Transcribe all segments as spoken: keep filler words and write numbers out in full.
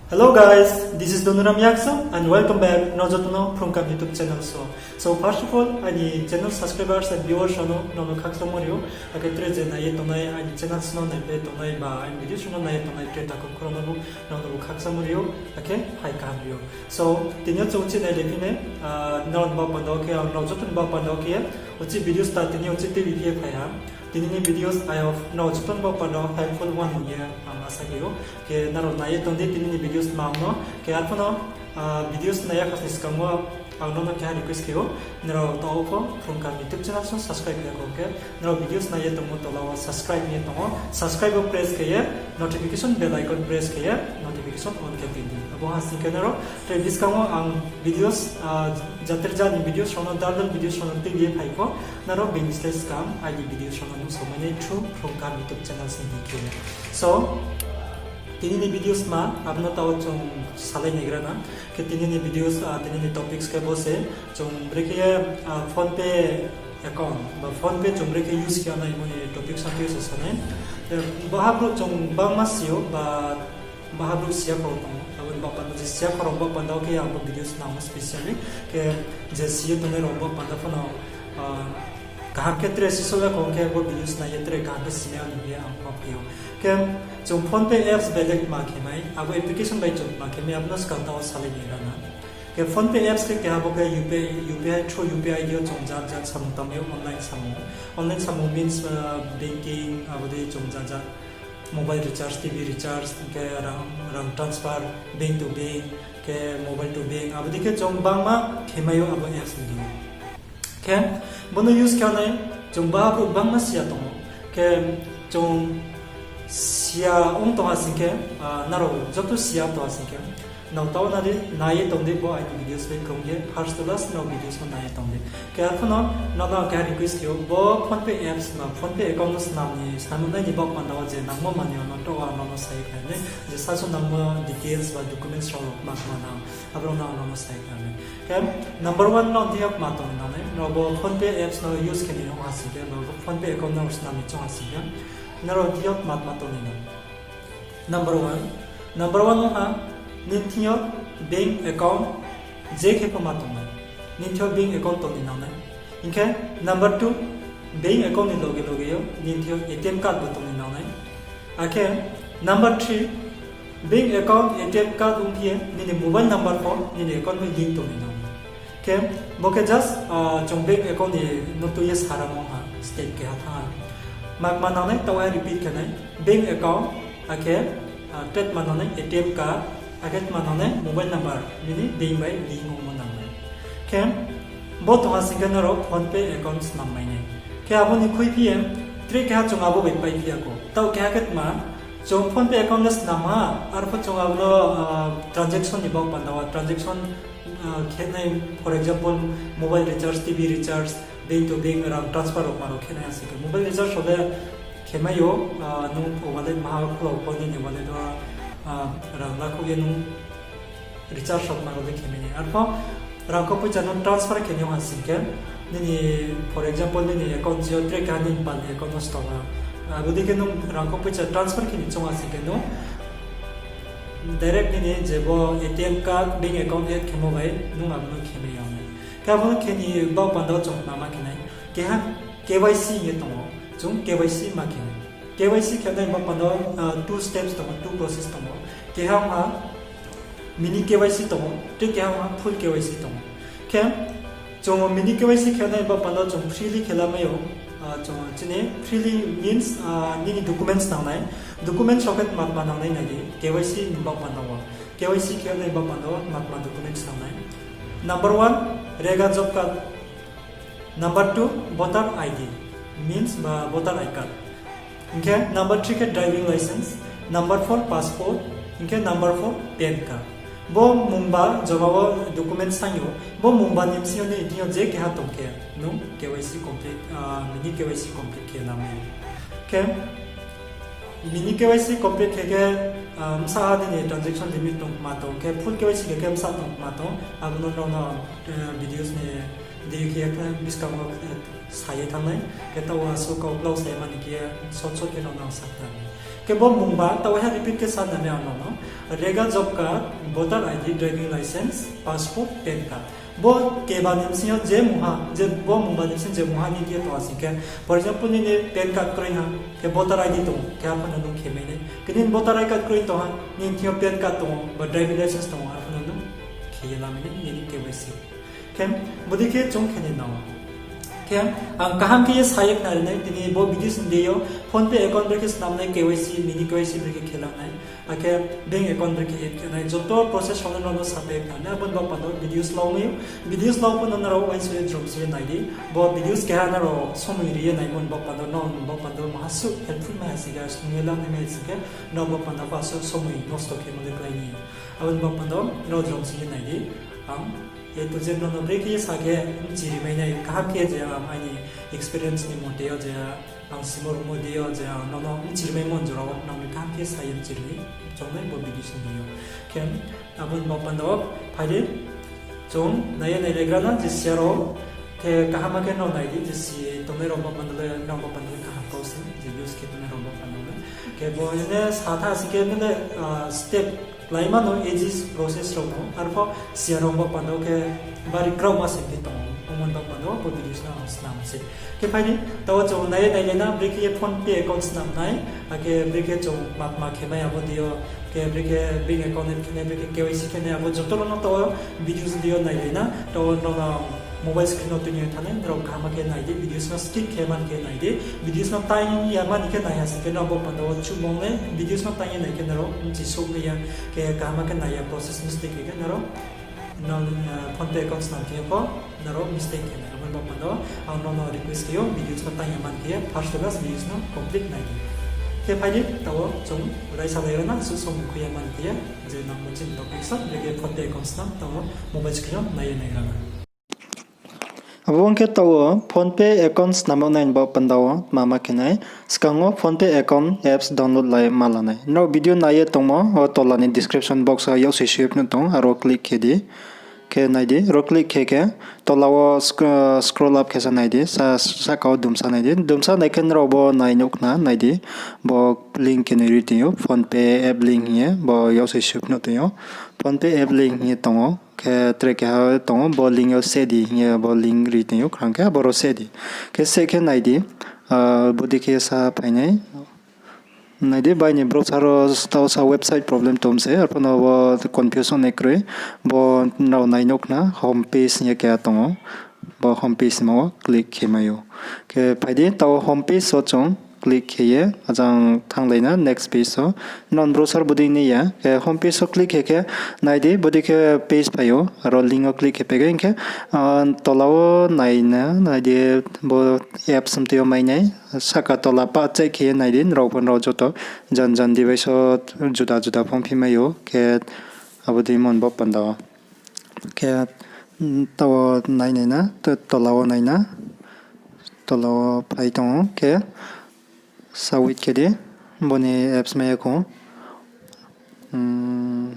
Hello guys, this is Donuram Yaksa and welcome back nrao joto no Phrungkam YouTube channel so. So first of all, aini channel subscribers and viewers rao no, nrao no khakchangmo ri ou, akhe tre je nai ye tongnai aini channels no naipai tongnai ba aini videos rao no nai ye tongnai tre takhu khorang no bo, nrao no bo khakchangmo ri ou, akhe phai kaham ri ou. So tini yo chung chi nai le phi nai, nrao ni baoh panda wo khe, nrao joto ni baoh panda wo khe, uchih videos ta tini yo uchih tuibi phi ye phai ha. Tini ni videos I hope nrao joto ni baoh panda wo helpful ong hing ye ang asa khe ou. Khe nrao nai ye tong di tini ni videos tma ong no. Khe arphuh no videos nai ya kha ni skang wo ang nrao no keha request khe ou. Nrao taoh wo pho Phrungkam YouTube channel so subscribe khe ya kho khe, nrao videos nai ye tongmo tola wo subscribe hing ye tong ou. Subscribe wo press khe ye notification bell icon press khe ye notification on khe tong di. Abo ha sing khe nrao tre buskang wo ang videos, jater ja ni videos rao no, dal dal videos rao no tuibi ye phai pho, nrao bini slái skang aini videos rao no nuhsao mai nai through Phrungkam YouTube channel sing di khe. So tini ni videos tma, abo no taoh wo chung salai naigra na. Khe tini ni videos, tini ni topics khe bo se, chung brekhe ye PhonePe account ba PhonePe chung brekhe use khe nai hingmo ni topics no tui se sa nai. Baha brouh chung bangma si ou ba, baha brouh si ya khorang tong ou, abo ni baoh panda je si ya khorang baoh panda wo khe ang bo videos nangmo specially. Khe je si ye tongnai rao baoh panda pho no kaham khe tre sisouh ya khorang khe bo videos nai ye tre kaham khe si nai hing ye ang ma phai ou. Khe chung PhonePe apps bai le tma khe mai, abo application bai chung tma khe mai, abo no skang taoh wo salai naigra na. Khe PhonePe apps khe keha bo khe UPI, UPI, through UPI ID yo chung jat jat samung tangmai ou, online samung. Online samung means banking, abo dei chung jat jat mobile recharge, TV recharge, khe rang transfer, bank to bank, khe mobile to bank, abo dei khe chung bangma khe mai ou abo apps ni deing yo. Khe bo no use khe nai, chung baha brouh bangma si ya tong ou. Khe chung si ya ong tong ha sing khe, nrao joto si ya tong ha sing khe, nrao taoh wo nai di, nai ye tong di, bo aini videos bai krung ye first to last nrao videos no nai ye tong di. Khe arphuh no nrao no keha request khe ou, bo PhonePe apps ba PhonePe account no snam ni, snam nai ni baoh panda wo je nangmo manoi rao no taoh wo ang nrao no sa ye khnari nai, je sasu nangmo details ba documents rao ma kma nang, abo rao no ang nrao no sa ye khnari nai. Khe number one nrao thing yo tma tong ni nang nai, nrao bo PhonePe apps no use khe ni ong ha sing khe, ba bo PhonePe account no snam ni choung ha sing khe, nrao thing yo tma tma tong ni nang. Number one, number one ong ha, nini thing yo bank account je khe pho ma tong nai, nini thing yo bank account tong ni nang nai. Hing khe number two, bank account ni loge loge yo nini thing yo ATM card bo tong ni nang nai. Akhe number three, bank account, ATM card ongphi ye nini mobile number pho nini account bai link tong ni nang nai. Khe bo khe just chung bank account ni no tui ye saramo ha, step keha thanng ha. Ma kma nang nai, taoh wo repeat khe nai, bank account, akhe tre tma nang nai, ATM card, akhe tma nang nai, mobile number nini bank bai link ongmo nang nai. Khe bo tong ha sing khe nrao PhonePe account snam mai nai. Khe abo ni khuiphi ye tre keha chung abo bai paiphi ya kho. Taoh keha khe tma, chung PhonePe account no snam ha, arphuh chung abo no transaction ni baoh panda wo, transaction khe nai, for example, mobile recharge, TV recharge, bank to bank rang transfer rao ma rao khe nai ha sing khe. Mobile recharge rao le khe mai ou, nung wallet maha khulau pho nini wallet wo rang lakhouh ye nung recharge rao ma rao le khe mai nai. Arphuh rangkho poicha no transfer khe ni ong ha sing khe, nini, for example, nini account yo tre keha nini pal ni account no stao ha. Abo dei khe nung rangkho poicha transfer khe ni choung ha sing khe nung direct nini je bo ATM card, bank account add khemo bai nung abo no khe mai ya nai. Khe abo no khe ni baoh panda wo chung tma ma khe nai. Keha KYC hing ye tong ou, chung KYC ma khe nai. KYC khe nai baoh panda wo two steps tong ou, two process tong ou. Keha ong ha mini KYC tong ou, tei keha ong ha full KYC tong ou. Khe chung mini KYC khe nai baoh panda wo chung freely khe la mai ou. Chung chini freely means nini documents nang nai. Documents rao khe tma tma nang nai nai di, KYC ni baoh panda wo. KYC khe nai baoh panda wo tma tma documents nang nai. Number one, REGA job card. Number two, voter ID, means ba voter I card. Hing khe number three khe driving license, number four passport, hing khe number four PAN card. Bo mungba joma wo documents tang ou, bo mungba ni bsing yo nini thing yo je keha tong khe, nung KYC complete, mini KYC complete khe la mai ou. Khe mini KYC complete khe khe, bsa ha nini transaction limit tong kma tong khe, full KYC khe khe bsa tong kma tong, abo no nrao no videos ni dei khe buskang wo sa ye thanng nai. Khe taoh wo asuh kau blau sa ye mani khe short short khe nrao no sa khnari nai. Khe bo mungba taoh wo ha repeat khe sa nani ang nrao no. Rega job card, voter I D, driving license, passport, PAN card. Bo keba ni bsing yo je mungha, je bo mungba ni bsing je mungha nini thing yo tong ha sing khe, for example, nini PAN card kroi ha, khe voter I D tong, khe arphuh no nung khe mai nai. Khe nini voter I D card kroi tong ha, nini thing yo PAN card tong, ba driving license tong, arphuh no nung khe ye lamai nai, nini K Y C. Khe, bodei khe chung khe ni nang. Khe, ang kaham khe ye sa ye khnari nai, tini bo videos ni deing yo, PhonePe account brekhe snam nai, K Y C, mini K Y C brekhe khe la nai. Akhe bank account brekhe add khe nai, joto process rao no nrao no sapai khnari nai, abo ni baoh panda wo videos lau mai ou. Videos lau pho no nrao uaingsouh ye jrom se ye nai di. Bo videos keha nrao somoi ri ye naimo ni baoh panda wo, nrao ni baoh panda wo maha suh helpful mai ha sing khe, snung ye la nai mai sing khe, nrao baoh panda wo pha suh somoi nosto khemo le klái ni. Abo ni baoh panda wo nrao jrom se ye nai di. Ang, e to je nrao no brekhe ye sa khe, bchi ri mai nai, kaham khe je ang aini experience ni mote yo je, ang simo rumo dei yo je, ang nrao no bchi ri maimo ni jora wo, nrao ni kaham khe sa ye bchi ri, chung nai bo videos ni deing yo. Khe, abo ni baoh panda wo, phai di, chung nai ye nailaigra na, je siya rao, khe kaham khe nrao nai di, je si tongnai rao baoh panda le, nrao baoh panda le kaham kau se, je use khe tongnai rao baoh panda le. Khe bo hing ye sa tha sing khe, nini, ah, step kláima no, easy process rao no, arphuh siya rao baoh panda wo khe bari kraoma se khe tong ou, omo ni baoh panda wo bo videos no ang snam se. Khe phai di, taoh wo chung nai ye nailai na, brekhe ye PhonePe account snam nai, akhe brekhe chung matma khe mai abo deing yo, khe brekhe bank account add khe nai, brekhe K Y C khe nai, abo joto rao no taoh wo videos deing yo nailai na, taoh wo nrao no mobile screen no tuini thanng nai, nrao kaham khe nai di, videos no skip khe man khe nai di, videos no tang ya man khe nai ha sing khe nrao bo panda wo chuhmung nai, videos no tang ye nai khe nrao bchi souh nai ya, khe kaham khe nai ya, process mistake khe khe nrao, nrao, eh, PhonePe account snam khe pho, nrao mistake khe nai, abo ni baoh panda wo ang nrao no request khe ou, videos no tang ya man khe ye first to last videos no complete nai di. Khe phai di, taoh wo chung raisa lai ra na, suh somoi khui ya man khe ye, je nangmo chini topic sa, brekhe PhonePe account snam, taoh wo mobile screen no nai ye nai ra na. Abo ong khe taoh wo PhonePe account snam nai ni baoh panda wo tma ma khe nai. Skang wo PhonePe account apps download lai ma la nai. Nrao video nai ye tongmo, o tola ni description box wo yaksi sui phnuh tong, aro click khe di. Khe nai di, aro click khe khe, tola wo sc-, scroll up khe sa nai di, sa, sahka wo dumsa nai di. Dumsa nai khe nrao bo nai nuh khna, nai di. Bo link khe nai ri tong ou, PhonePe app link hing ye, bo yaksi sui phnuh tong ou. PhonePe app link hing ye tong ou. Khe tre keha tong ou, bo link yo seh di hing ye bo link ri tong ou, khrang khe abo ro seh di. Khe seh khe nai di, ah, bodei khe sa phai nai. Nai di, bai ni browser wo taoh sa website problem tong se, arphuh no bo confuse ong nai kroi. Bo nrao nai nuh khna, home page hing ye keha tong ou. Bo home page mo wo click khe mai ou. Khe phai di, taoh home page wo chung click khe ye, ajang thannglai na next page wo. Non browser bodei nai ya, khe home page wo click khe khe, nai di, bodei khe page phai ou, aro link wo click khe phai khe, hing khe, ah, tola wo nai na, nai di, bo apps mtui yo mai nai, sahka tola pah check khe ye nai di, nrao pho nrao joto jan jan device wo juda juda phone phi mai ou, khe abo dei mon bo panda wo. Khe, mm, taoh wo nai nai na, to-, tola wo nai na, tola wo phai tong ou, khe sa wait khe di, bo ni apps mai ya khou. Hmm.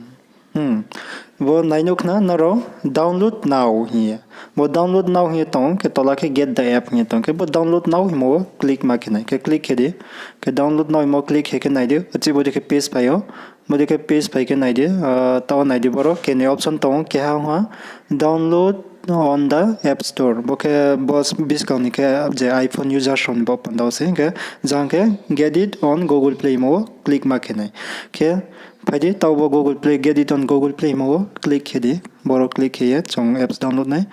Bo nai nuh khna nrao download now hing ye. Bo download now hing ye tong, khe tola khe get the app hing ye tong. Khe bo download now hingmo wo click ma khe nai. Khe click khe di. Khe download now hingmo click khe khe nai di. Achi bodei khe page phai ou. Bodei khe page phai khe nai di. Ah, taoh nai di boro keni option tong ou. Keha ong ha download on the App Store. Bo khe bo buskang ni khe je iPhone users rao ni bo panda wo se. Hing khe jang khe get it on Google Play hingmo wo click ma khe nai. Khe phai di, taoh bo Google Play, get it on Google Play hingmo wo click khe di. Boro click khe ye chung apps download nai.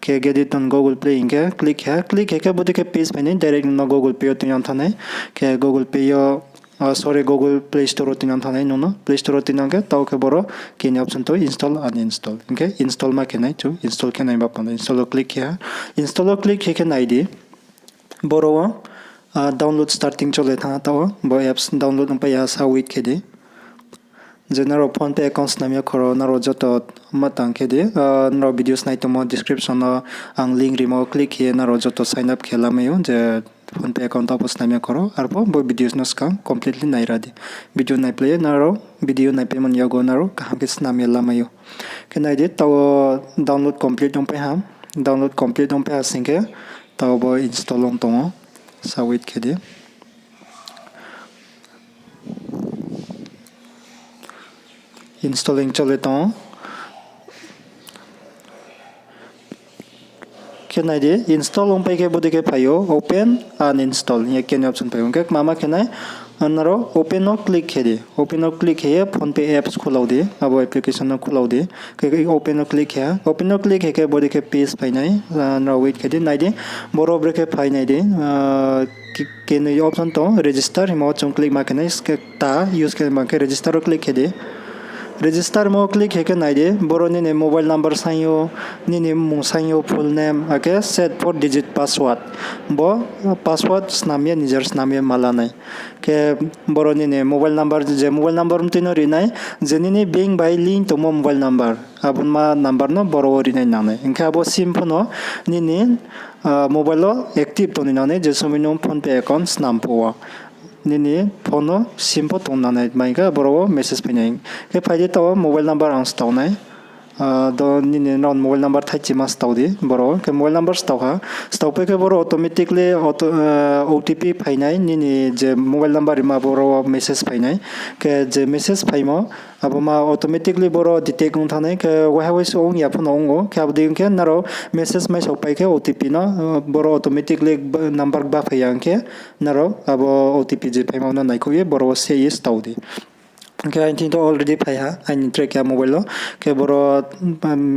Khe get it on Google Play hing khe click khe, click khe khe bodei khe page phai nai, direct nung no Google Play yo tuinang thanng nai. Khe Google Play yo, ah, sorry, Google Play Store wo tuinang thanng nai nung no. Play Store wo tuinang khe taoh khe boro keni option tong install, uninstall. Hing khe install ma khe nai, chu install khe nai ba panda install wo click khe ha. Install wo click khe khe nai di. Boro wo, ah, download starting chole thanng ha taoh wo. Bo apps download ongpai ya sa wait khe di. Je nrao PhonePe account snam ya khoro, nrao joto ma tang khe di, ah, nrao videos nai tongmo description no ang link rimo click khe ye nrao joto sign up khe lamai ou, je PhonePe account abo snam ya khoro, arphuh bo videos no skang completely nai ra di. Video nai play ye nrao, video nai paimo ni yago nrao kaham khe snam ye lamai ou. Khe nai di, taoh wo download complete ongpai ha, download complete ongpai ha sing khe, taoh bo install ong tong ou, sa wait khe di. Installing chole tong ou. Khe nai di, install ongpai khe bodei khe phai ou, open, uninstall hing ye keni option phai ou. Hing khe kma ma khe nai, nrao open no click khe di. Open no click khe ye PhonePe apps khulao di, abo application no khulao di. Khe open no click khe ha. Open no click khe khe bodei khe page phai nai, nrao wait khe di, nai di. Boro brekhe phai nai di, kenoi option tong, register hingmo chung click ma khe nai, khe ta use khe ma khe register wo click khe di. Register mo click khe khe nai di, boro nini mobile number saing ou, nini mmung saing ou, full name, akhe set four digit password. Bo password snam ye, nijer snam ye ma la nai. Khe boro nini mobile number, je mobile number mtui no ri nai, je nini bank bai link tongmo mobile number, abo ma number no boro wo ri nai nang nai. Hing khe abo sim pho no nini mobile wo active tong ni nang nai, je somoi nung PhonePe account snam phuh wo. Nini phone no sim pho tong nang nai, hing khe boro wo message phai nai. Khe phai di, taoh wo mobile number ang stao nai. Do nini nrao mobile number thaichima stao di boro. Khe mobile number stao ha. Stao pai khe boro automatically O T P phai nai, nini je mobile number rima boro wo message phai nai. Khe je message phaimo, abo ma automatically boro detect ong thanng nai, khe waiha waisa ong ya pho no ong ou. Khe abo dei ong khe nrao message mai sao pai khe O T P no, boro automatically number gba phai ya ong khe, nrao abo O T P je phaimo no naikhouh ye boro wo se ye stao di. Hing khe aini thing to already phai ha, aini track ya mobile wo. Khe boro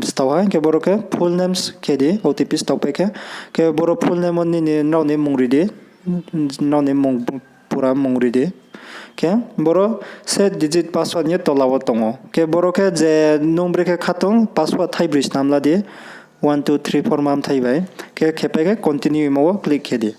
stao ha, hing khe boro khe full names khe di, O T P stao pai khe. Khe boro full name wo nini nrao ni mmung ri di, nrao ni mmung, pura mmung ri di. Khe boro set digit password hing ye tola wo tong ou. Khe boro khe je nung brekhe kha tong, password thaibroi snam la di, one two three four mam thai bai. Khe khe pai khe continue hingmo wo click khe di.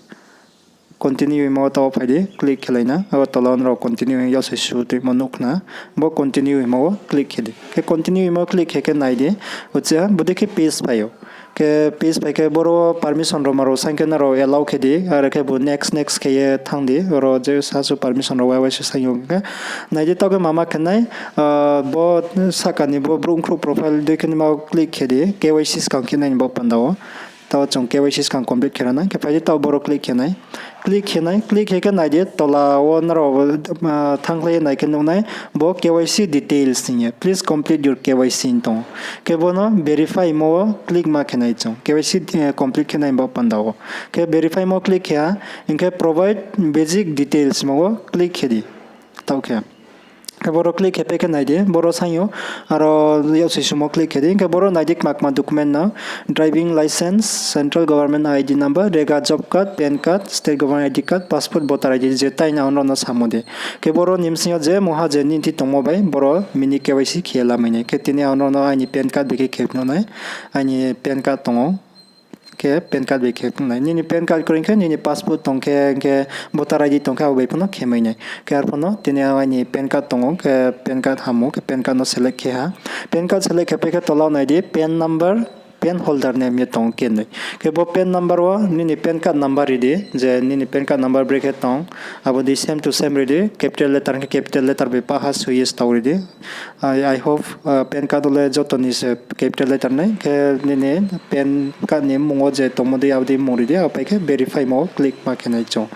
Continue hingmo wo taoh wo phai di, click khelai na. Abo tola wo nrao continue hing yaksoi su tuimo nuh khna. Bo continue hingmo wo click khe di. Khe continue hingmo wo click khe khe nai di. Uchih bodei khe page phai ou. Khe page phai khe boro permission rao ma rao saing khe nrao allow khe di. Are khe bo next, next khe ye thanng di. Oro je sasu permission rao wai wai se saing ou khe. Nai di, taoh khe mama khe nai, bo sahka ni bo brouh khrouh profile dei khe nima wo click khe di. K Y C skang khe nai ni bo panda wo. Taoh chung K Y C skang complete khe ra nai. Khe phai di, taoh boro click khe nai. Click khe nai, click khe khe nai di, tola wo nrao thanngkhlai ye nai khe nuh nai, bo K Y C details hing ye, please complete your K Y C hing tong ou. Khe bo no verify mo wo click ma khe nai chung, K Y C complete khe nai bo panda wo. Khe verify mo click khe ha, hing khe provide basic details mo wo click khe di. Taoh khe. Khe boro click khe pai khe nai di, boro saing ou, aro yaksoi sumo click khe di, hing khe boro nai di kma kma document no, driving license, central government I D number, rega job card, PAN card, state government I D card, passport, voter I D, je tai nang nrao no samo di. Khe boro ni bsing yo je mungha je nini thing tongmo bai, boro mini K Y C khe lamai nai. Khe tini ang nrao no aini PAN card bai khe khe phnuh nai, aini PAN card tong ou. Khe PAN card bai khe phnuh nai. Nini PAN card kroi khe, nini passport tong khe, hing khe voter I D tong khe, abo bai pho no khe mai nai. Khe arphuh no tini ang aini PAN card tong ou, khe PAN card ham ou, khe PAN card no select khe ha. PAN card select khe pai khe tola wo nai di, PAN number, PAN holder name ye tong khe noi. Khe bo PAN number wo nini PAN card number ri di, je nini PAN card number brekhe tong, abo dei same to same ri di, capital letter khe capital letter bai paha soi ye stao ri di. I, I hope PAN card wo le joto ni se capital letter nai, khe nini PAN card ni mmung wo je tongmo dei abo dei mmung ri di, abo pai khe verify mo click ma khe nai chung.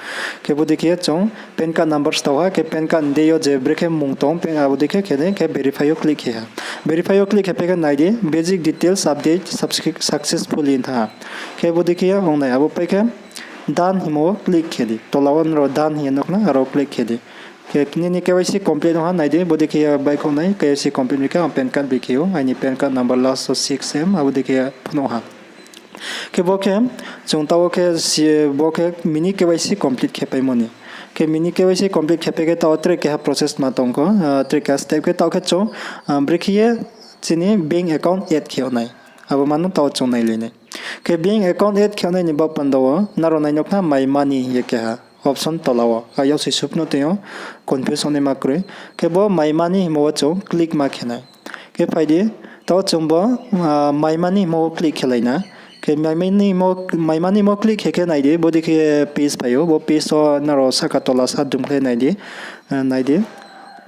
Khe bodei khe ye chung PAN card number stao ha, khe PAN card ni deing yo je brekhe mmung tong, abo dei khe khe nai, khe verify yo click khe ha. Verify yo click khe pai khe nai di, basic details update successfully hing tha ha. Khe bodei khe ye ong nai, abo pai khe done hingmo wo click khe di. Tola wo nrao done hing ye nuh khna, aro click khe di. Khe nini K Y C complete ong ha, nai di, bodei khe ye baihkhouh nai, K Y C complete ri khe ang PAN card bai khe ou, aini PAN card number last wo six M, abo dei khe phnuh ha. Khe bo khe, chung taoh wo khe, bo khe mini K Y C complete khe paimo ni. Khe mini K Y C complete khe pai khe taoh wo tre keha process ma tong kho, tre keha step khe taoh khe chung, brekhe ye chini bank account add khe yag nai. Abo ma no taoh wo chung nailai nai. Khe bank account add khe yag nai ni baoh panda wo, nrao nai nuh khna My Money hing ye keha option tola wo. A yaksoi su phnuh tong ou, confuse ong naima kroi. Khe bo My Money hingmo wo chung click ma khe nai. Khe phai di, taoh chung bo My Money hingmo wo click khe lai na. Khe My Money hingmo click khe khe nai di, bodei khe page phai ou, bo page wo nrao sahka tola sa dumkhlai nai di, nai di.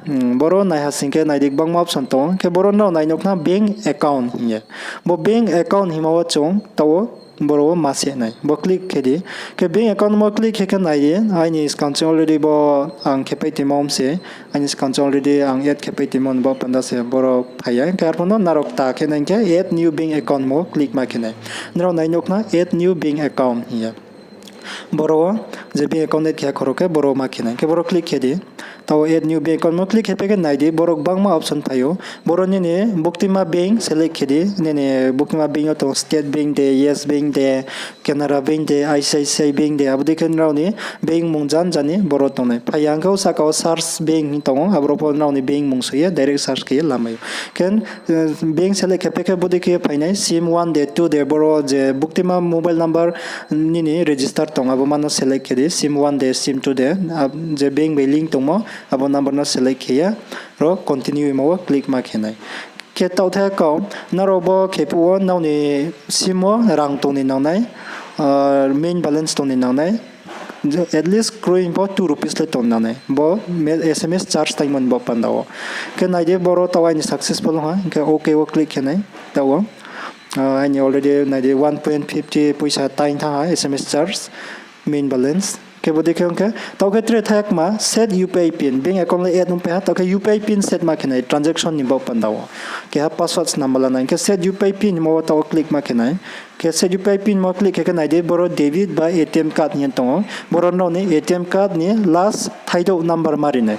Boro naiha sing khe nai di, gbangma option tong ou. Khe boro nrao nai nuh khna bank account hing ye. Bo bank account hingmo wo chung taoh wo boro wo ma se nai. Bo click khe di. Khe bank account mo click khe khe nai di. Aini skang chung already bo ang khepai tongmo se. Aini skang chung already ang add khepai tongmo ni bo panda se boro phai ya. Khe arphuh no nrao kta khe nai khe add new bank account mo click ma khe nai. Nrao nai nuh khna add new bank account hing ye. Boro wo je bank account add khe khoro khe boro ma khe nai. Khe boro click khe di. Taoh add new bank account mo click khe pai khe nai di, boro gbangma option phai ou. Boro nini buktima bank select khe di, nini buktima bank yo tong State Bank de, Yes Bank de, Canara Bank de, I C I C I Bank de, abo dei khe nrao ni bank mung jan jani boro tong nai. Phai ya hing khe o sahka wo search bank hing tong ou, aboro pho nrao ni bank mung soi ye direct search khe ye lamai ou. Khe bank select khe pai khe bodei khe phai nai, sim one de, two de, boro je buktima mobile number nini register tong, abo ma no select khe di, sim one de, sim two de, je bank bai link tongmo, abo number no select khe ye, ro continue hingmo wo click ma khe nai. Khe taoh the kau, nrao bo khe phuh wo nrao ni sim wo rang tong ni nang nai, main balance tong ni nang nai, at least kroi hing pho two rupees le tong nang nai. Bo S M S charge taimo ni bo panda wo. Khe nai di, boro taoh aini successful ong ha, hing khe OK wo click khe nai, taoh wo. Aini already nai di one point fifty poisa taing thanng ha S M S charge, main balance. Khe bodei khe ong khe, taoh khe tre thayakma, set U P I pin, bank account le add ong pai ha, taoh khe U P I pin set ma khe nai, transaction ni bo panda wo. Keha password snam ma la nai, hing khe set U P I pin hingmo wo taoh wo click ma khe nai. Khe set U P I pin mo click khe khe nai di, boro debit ba A T M card hing ye tong ou. Boro nrao ni A T M card ni last thaidouh number ma ri nai.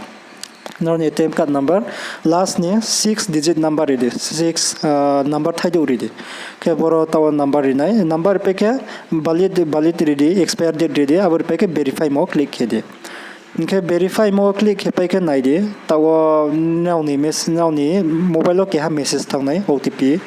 Nrao ni A T M card number last ni six digit number ri di, six number thaidouh ri di. Khe boro taoh wo number ri nai, number ri pai khe valid, valid ri di, expire date ri di, abo ri pai khe verify mo click khe di. Hing khe verify mo click khe pai khe nai di, taoh wo nrao ni, nrao ni mobile wo keha message thanng nai, O T P.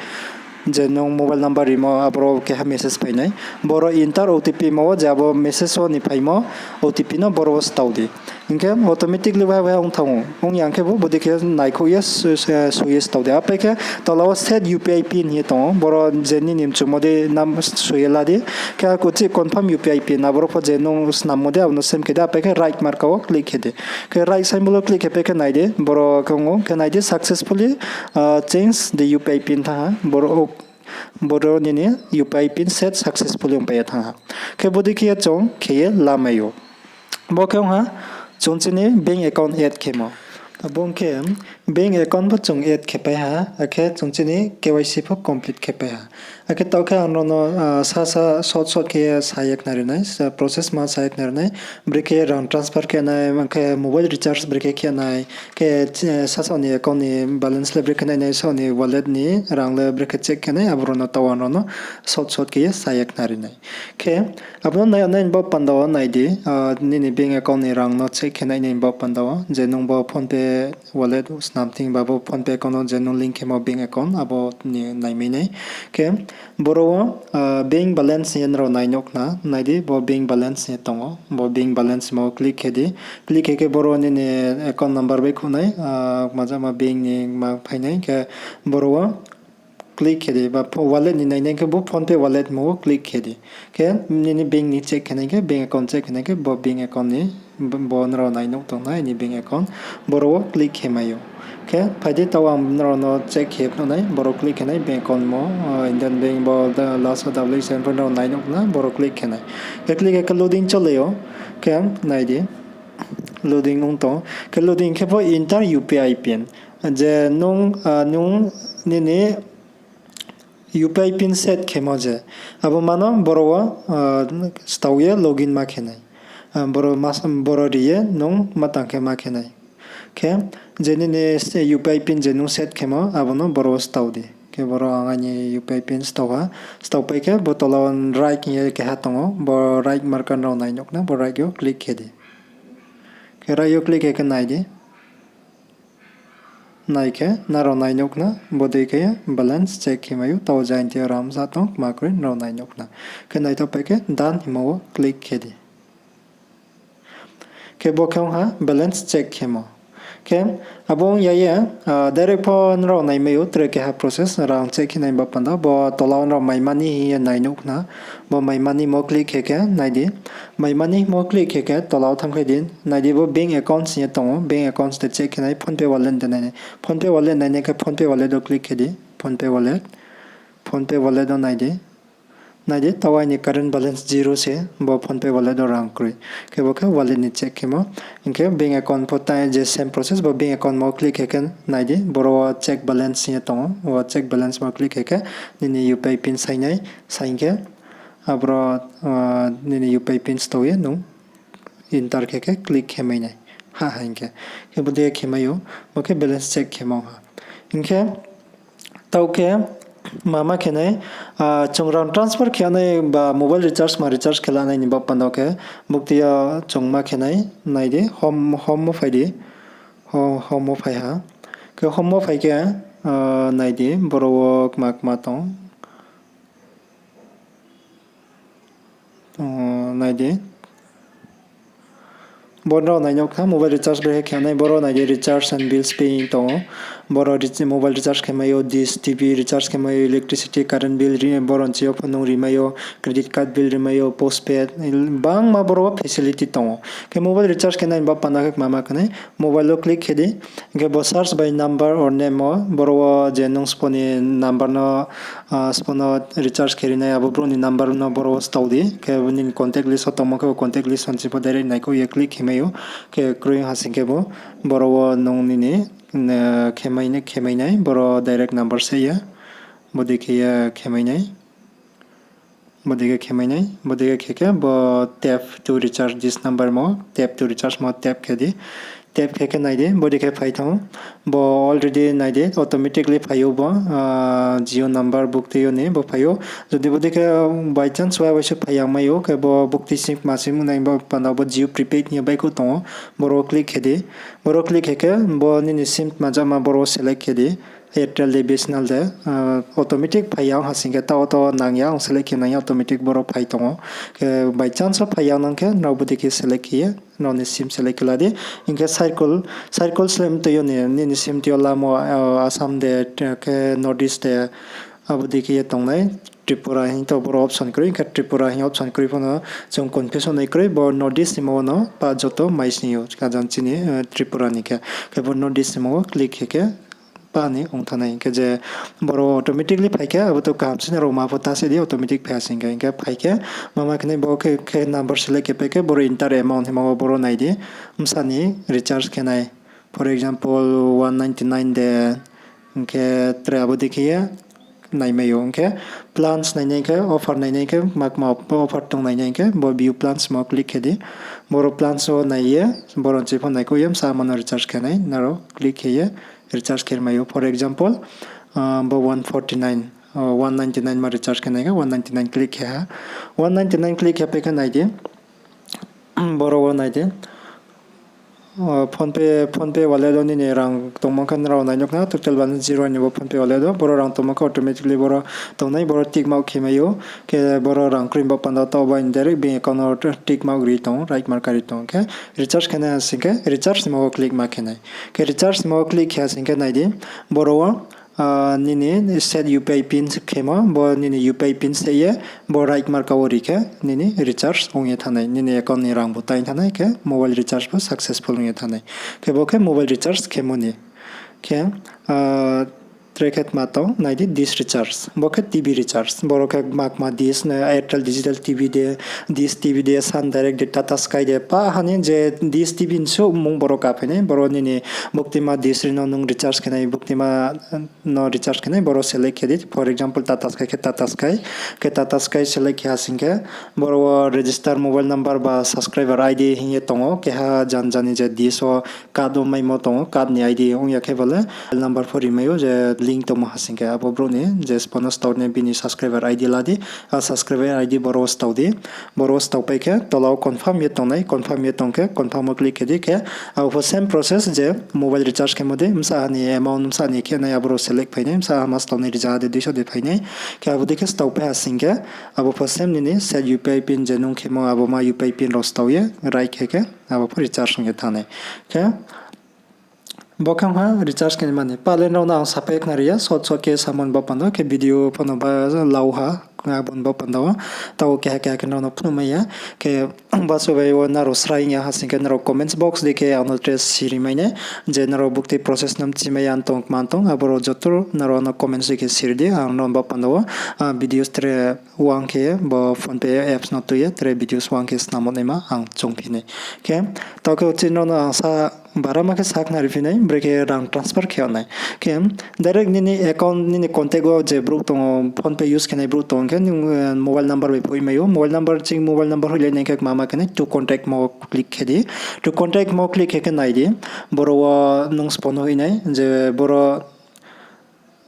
Je nung mobile number rimo, aboro keha message phai nai. Boro enter O T P mo wo je abo message wo ni phaimo O T P no boro wo stao di. Hing khe automatically waiha waiha ong thanng ou. Ong ya hing khe bo bodei khe naikhouh ye soi ye stao di. Apai khe tola wo set U P I pin hing ye tong ou. Boro je nini mchumo dei soi ye la di. Khe akhe uchih confirm U P I pin, aboro pho je nung snammo dei abo no same khe di. Apai khe right marka wo click khe di. Khe right symbol wo click khe pai khe nai di. Boro khe ong ou, khe nai di successfully change the U P I pin thanng ha. Boro nini U P I pin set successfully ongpai ye thanng ha. Khe bodei khe ye chung khe ye lamai ou. Bo khe ong ha chung chini bank account add khemo. Abo ong khe bank account pho chung add khe pai ha, akhe chung chini K Y C pho complete khe pai ha. Akhe taoh khe ang nrao no sasa short short khe ye sa ye khnari nai, process ma sa ye khnari nai. Brekhe rang transfer khe nai, akhe mobile recharge brekhe khe nai, khe sasaoh ni account ni balance le brekhe nai nai, sasaoh ni wallet ni rang le brekhe check khe nai, abo rao no taoh ang nrao no short short khe ye sa ye khnari nai. Khe abo no nai nai ni bo panda wo nai di, nini bank account ni rang no check khe nai nai ni bo panda wo, je nung bo PhonePe wallet snam thing ba bo PhonePe account no je nung link khemo bank account, abo ni naimai nai. Khe boro wo bank balance hing ye nrao nai nuh khna, nai di bo bank balance hing ye tong ou, bo bank balance mo click khe di. Click khe khe boro nini account number baihkhouh nai, kma jama bank ni ma phai nai, khe boro wo click khe di, ba wallet ni nai nai khe bo PhonePe wallet mo wo click khe di. Khe nini bank ni check khe nai khe, bank account check khe nai khe bo bank account ni, bo nrao nai nuh tong nai ni bank account, boro wo click khe mai ou. Khe phai di, taoh ang nrao no check khe phnuh nai, boro click khe nai bank account mo, Indian Bank bo last wo double eight seven four nrao nai nuh khna, boro click khe nai. Khe click khe khe loading cholai ou, khe nai di. Loading ong tong, khe loading khe pho enter U P I pin. Je nung, nung nini U P I pin set khemo je, abo ma no boro wo stao ye login ma khe nai. Boro ri ye nung ma tang khe ma khe nai. Khe je nini U P I pin je nung set khemo, abo no boro wo stao di. Khe boro ang aini U P I pin stao ha. Stao pai khe bo tola wo right hing ye keha tong ou, bo right marka nrao nai nuh khna, bo right yo click khe di. Khe right yo click khe khe nai di. Nai khe nrao nai nuh khna, bodei khe ye balance check khe mai ou, taoh jainti yo ram za tong kma kroi nrao nai nuh khna. Khe naithoh pai khe done hingmo wo click khe di. Khe bo khe ong ha balance check khemo. Khe, abo ong ya ye, direct pho nrao naimai ou, tre keha process, rang check khe nai ba panda, bo tola wo nrao My Money hing ye nai nuh khna, bo My Money mo click khe khe nai di. My Money mo click khe khe tola wo thanngkhlai di, nai di bo bank accounts hing ye tong ou, bank accounts de check khe nai, PhonePe wallet de nai nai. PhonePe wallet nai nai khe PhonePe wallet wo click khe di, PhonePe wallet. PhonePe wallet wo nai di. Nai di, taoh aini current balance zero se, bo PhonePe wallet wo rang kroi. Khe bo khe wallet ni check khemo. Hing khe bank account pho ta je same process, bo bank account mo click khe khe nai di, boro wo check balance hing ye tong ou, wo check balance mo click khe khe nini U P I pin sai nai, sai khe aboro nini U P I pin stao ye nung enter khe khe click khe mai nai. Ha ha hing khe. Khe bo dei khe mai ou, bo khe balance check khemo ha. Hing khe, taoh khe, ma ma khe nai, chung rang transfer khe nai ba mobile recharge ma recharge khe la nai ni baoh panda khe, buktui yo chung ma khe nai, nai di, home, home wo phai di, ho-, home wo phai ha. Khe home wo phai khe, nai di, boro wo kma kma tong. Nai di. Bo nrao nai nuh kha, mobile recharge bre khe khe nai, boro nai di recharge and bills paying tong ou. Boro rec-, mobile recharge khe mai ou, dish, T V recharge khe mai ou, electricity, current bill ri, boro nchi yo pho nung ri mai ou, credit card bill ri mai ou, postpaid, bangma boro wo facility tong ou. Khe mobile recharge khe nai ba panda khe kma ma khe nai, mobile wo click khe di, hing khe bo search by number or name wo, boro wo je nung spo ni number no, spo no recharge khe ri nai, abo brouh ni number no boro wo stao di, khe nini contact list wo tongmo khe bo contact list wo nchi pho direct naikhouh ye click khe mai ou, khe kroi ha sing khe bo, boro wo nung nini, khe mai nai, khe mai nai, boro direct number se ye, bodei khe ye khe mai nai. Bodei khe khe mai nai, bodei khe khe khe bo tap to recharge this number mo, tap to recharge mo tap khe di. Tap khe khe nai di, bodei khe phai thanng ou. Bo already nai di, automatically phai ou bo, Jio number buktui yo ni bo phai ou. Jodi bodei khe by chance wa waisa phai ya mai ou, khe bo buktui sim tma sim nai bo panda bo Jio prepaid hing ye baihkhouh tong ou. Boro click khe di. Boro click khe khe bo nini sim tma jama boro select khe di. Airtel de, B S N L de, automatic phai ya ong ha sing khe, taoh to nang ya ong select khe nang ya, automatic boro phai tong ou. Khe by chance wo phai ya nang khe, nrao bodei khe select khe ye, nrao ni sim select khe la di. Hing khe circle, circle slem tui yo ni, nini sim tui yo lamo, Assam de, khe North East de, abo dei khe ye tongnai, Tripura hing to boro option kroi, hing khe Tripura hing option kroi pho no chung confuse nai kroi, bo North East ni mo wo no pa joto mai sing yo, kajan chini, Tripura ni khe. Khe bo North East ni mo wo click khe khe, pa ni ong thanng nai. Hing khe je boro automatically phai khe, abo to kaham se, nrao ma pho ta se di, automatic phai ha sing khe. Hing khe phai khe, ma ma khe nai bo khe, khe number select khe pai khe, boro enter amount hingmo wo boro nai di, bsa ni recharge khe nai. For example, one ninety nine de, hing khe tre abo dei khe ye naimai ou. Hing khe plans nainai khe, offer nainai khe, ma kma offer tong nainai khe, bo view plans mo click khe di. Boro plans wo nai ye, boro nchi pho naikhouh ye, bsa ma no recharge khe nai, nrao click khe ye, recharge khe mai ou. For example, bo one forty nine, one ninety nine ma recharge khe nai khe, one ninety nine click khe ha. One ninety nine click khe pai khe nai di. Boro wo nai di. PhonePe, PhonePe wallet wo nini rang tongmo khe nrao nai nuh khna, total balance zero ni bo PhonePe wallet wo. Boro rang tongmo khe automatically boro tongnai, boro tick mark khe mai ou. Khe boro rang kroi ba panda taoh bai direct bank account wo tick mark ri tong, right mark ri tong. Khe recharge khe nai ha sing khe recharge ni mo wo click ma khe nai. Khe recharge ni mo wo click khe ha sing khe nai di. Boro wo nini set U P I pin khemo, bo nini U P I pin se ye, bo right mark wo ri khe, nini recharge ong ye thanng nai, nini account ni rang bo tai thanng nai khe, mobile recharge bo successful ong ye thanng nai. Khe bo khe mobile recharge khemo ni. Khe, tre khe tma tong, nai di dish recharge. Bo khe T V recharge. Boro khe ma kma dish, Airtel Digital T V de, Dish T V de, Sun Direct de, Tata Sky de, pa hani je Dish T V ni suh mung boro kaphai nai, boro nini buktima dish ri no nung recharge khe nai, buktima no recharge khe nai, boro select khe di. For example, Tata Sky khe Tata Sky, khe Tata Sky select khe ha sing khe, boro wo register mobile number ba subscriber I D hing ye tong ou, keha jan jani je dish wo card wo maimo tong ou, card ni I D ong ya khe bo le mobile number pho ri mai ou je link tongmo ha sing khe, abo brouh ni je spo no stao nai bini subscriber I D la di, a subscriber I D boro wo stao di, boro wo stao pai khe tola wo confirm ye tongnai, confirm ye tong khe confirm wo click khe di khe, abo pho same process je mobile recharge khemo dei, bsa ha ni amount bsa ni khe nai aboro select phai nai, bsa ha ma stao nai riza ha de duiso de phai nai, khe abo dei khe stao pai ha sing khe, abo pho same nini set U P I pin je nung khemo abo ma U P I pin rao stao ye right khe khe, abo pho recharge ong ye thanng nai. Khe Bo khe ong ha recharge khe ni mani. Pale nrao no ang sapai khnari ya, short short khe samo ni baoh panda wo, khe video pho no ba lau ha, abo ni baoh panda wo. Taoh keha keha khe nrao no phnuhmai ya. Khe basuh bai wo nrao srai ya ha sing khe nrao comments box dei khe ang no tre siri mai nai. Je nrao buktui process no mchimai ya tong kma tong, abo rao joto nrao ano comments dei khe siri di, ang nrao ni baoh panda wo, ah, videos tre wang khe bo PhonePe apps no tui ye tre videos wang khe snamo naima ang choungphi nai. Khe, taoh khe uchih nrao no ang sa, barama khe sa khnariphi nai, brekhe rang transfer khe yag nai. Khe, direct nini account, nini contact wo je brouh tong ou, PhonePe use khe nai brouh tong ou, khe nung, eh, mobile number bai phoihmai ou, mobile number ching mobile number hoihlai nai khe kma ma khe nai, to contact mo click khe di. To contact mo click khe khe nai di, boro wo nung sbo no hoih nai, je boro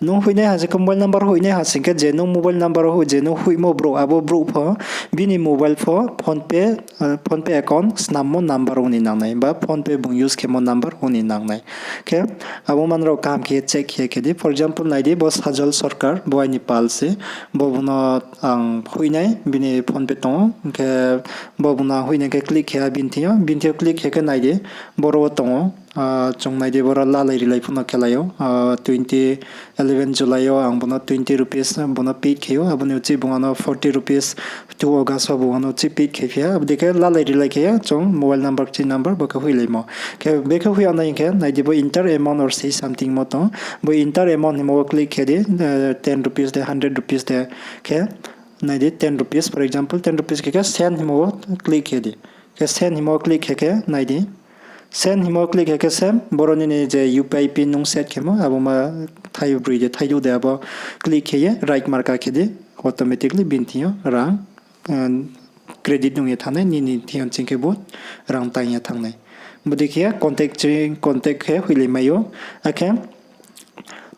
nung hoihnai ha sing khe mobile number hoihnai ha sing khe je nung mobile number je nung hoihmo brouh, abo brouh pho bini mobile pho PhonePe, eh, PhonePe account snammo number ong ni nang nai, ba PhonePe bung use khemo number ong ni nang nai. Khe, abo ma nrao kaham khe check khe khe di. For example, nai di, bo Sajal Sarkar, bo aini pal se, bo bung no ang hoih nai, bini PhonePe tong ou, khe bo bung no ang hoih nai khe click khe ha bini thing yo, bini thing yo click khe khe nai di, boro wo tong ou, ah, chung nai di, boro lalai rilai pho no khelai ou, ah, twenty eleven July yo ang bo no twenty rupees bo no paid khe ou, abo ni uchih bung ano forty rupees two August wo bung ano uchih paid khe phi ha, abo dei khe lalai rilai khe ye chung mobile number kching number bo khe hoihlaimo. Khe bekhe hoih yag nai hing khe nai di, bo enter amount or say something mo tong, bo enter amount himo wo click khe di, eh, ten rupees de, hundred rupees de, khe nai di ten rupees, for example, ten rupees khe khe send himo wo click khe di. Khe send himo wo click khe khe nai di. Send himo wo click khe khe se boro nini je U P I pin nung set khemo, abo ma thai broi de, thai douh de, abo click khe ye right mark khe di, automatically bini thing yo rang, eh, credit ong ye thanng nai, nini thing yo ching khe bo rang tang ye thanng nai. Bo dei khe ye contact ching, contact khe hoihlai mai ou. Akhe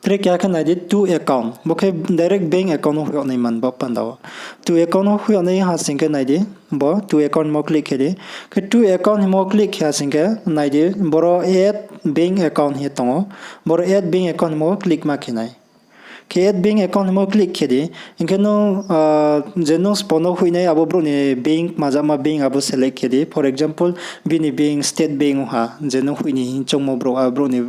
tre keha khe nai di to account. Bo khe direct bank account wo hoih yag nai man bo panda wo. To account wo hoih yag nai ha sing khe nai di, bo to account mo click khe di. Khe to account himo click khe ha sing khe nai di, boro add bank account hing ye tong ou. Boro add bank account himo click ma khe nai. Khe add bank account himo click khe di. Hing khe nung, ah, je nung sbo no hoihnai abo brouh ni bank, majakma bank abo select khe di. For example, bini bank State Bank ong ha, je nung hoih ni hing choungmo brouh, abo brouh ni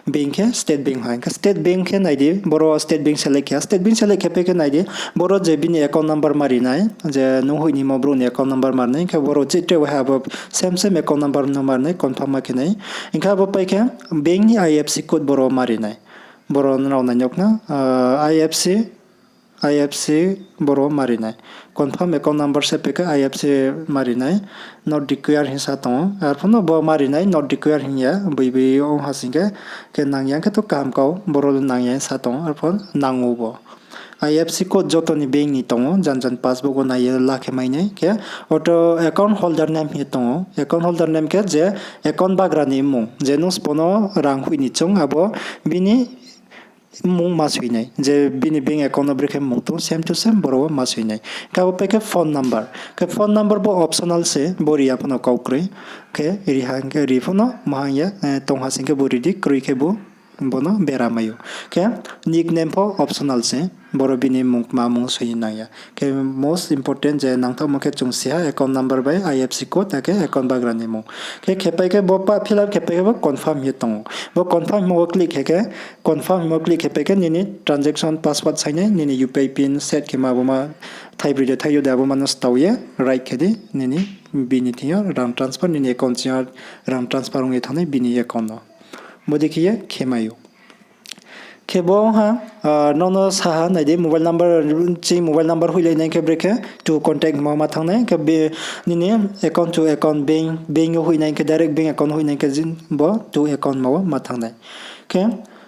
bank khe State Bank ha. Hing khe State Bank khe nai di, boro State Bank select khe ha. State Bank select khe pai khe nai di, boro je bini account number ma ri nai, je nung hoih ni mo brouh ni account number ma ri nai, hing khe boro chih tre waiha abo same same account number no ma ri nai, confirm ma khe nai. Hing khe abo pai khe bank ni I F S C code boro ma ri nai. Boro nrao nai nuh khna, ah, I F S C, I F S C boro ma ri nai. Confirm account number se pai khe I F S C ma ri nai, not required hing sa tong ou. Arphuh no bo ma ri nai, not required hing ya, boi boi ong ha sing khe, khe nang ya khe to kaham kau, boro nang ya sa tong ou, arphuh nang ou bo. I F S C code joto ni bank ni tong ou, jan jan passbook wo nai ye la khe mai nai, khe auto account holder name hing ye tong ou. Account holder name khe je account bagra ni mmung, je nung sbo no rang hoih ni choung, abo bini mmung ma soi nai, je bini bank account no brekhe mmung tong, same to same boro wo ma soi nai. Khe abo pai khe phone number. Khe phone number bo optional se, bo ri ya pho no kau kroi. Khe ri ha hing khe ri pho no ma hang ya, eh, tong ha sing khe bo ri di, kroi khe bo, bo no bera mai ou. Khe nickname pho optional se, boro bini mmung kma mmung soi nang ya. Khe most important je nangthaohmo khe chung si ha account number bai I F S C code, akhe account bagra ni mmung. Khe khe pai khe bo pa fill up khe pai khe bo confirm hing ye tong ou. Bo confirm himo wo click khe khe, confirm himo click khe pai khe nini transaction password sai nai, nini U P I pin set khe ma abo ma thai broi de, thai douh de, abo ma no stao ye right khe di, nini bini thing yo rang transfer, nini account ching yo rang transfer ong ye thanng nai bini account no. Bo dei khe ye khe mai ou. Khe bo ha, ah, nrao no sa ha nai di, mobile number, chini mobile number hoihlai nai khe brekhe to contact himo ma thanng nai, khe nini account to account bank, bank yo hoih nai khe direct bank account hoih nai khe bo to account himo wo ma thanng nai. Khe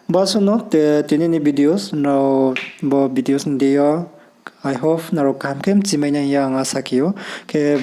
bo suh no te, tini ni videos, nrao bo videos ni deing yo, I hope nrao kaham khe mchimai nai hing ye ang asa khe ou. Khe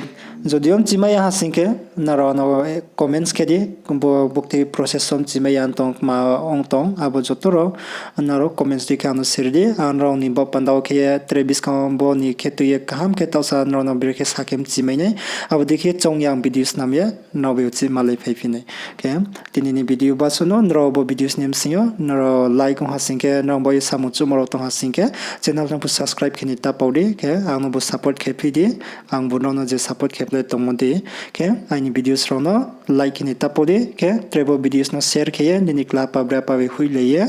jodi o mchimai ya ha sing khe, nrao ano comments khe di, bo buktui process o mchimai ya tong, kma ong tong, abo joto rao nrao comments dei khe ano siri di. Ang nrao ni baoh panda wo khe ye tre buskang wo bo ni khe tui ye kaham khe taohsa nrao no brekhe sa khe mchimai nai. Abo dei khe choung ye ang video snam ye nrao bai uchih malai phaiphi nai. Khe tini ni video basuh no, nrao bo videos ni bsing yo nrao like ong ha sing khe, nrao bo ye samung chuhmo rao tong ha sing khe, channel no bo subscribe khe ni ta pau di, khe ang no bo support khe phi di, ang bo nrao no je support khe tongmo di. Khe aini videos rao no like khe ni ta pho di, khe trebo videos no share khe ye nini kla pa bra pa bai hoihlai ye,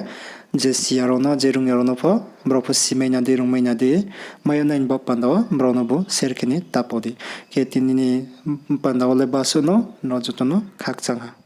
je si ya rao no, je rung ya rao no pho, brao pho simai na di, rungmai na di, mai ya nai ni bo panda wo brao no bo share khe ni ta pho di. Khe tini ni panda wo le basuh no, nrao joto no khakchang ha.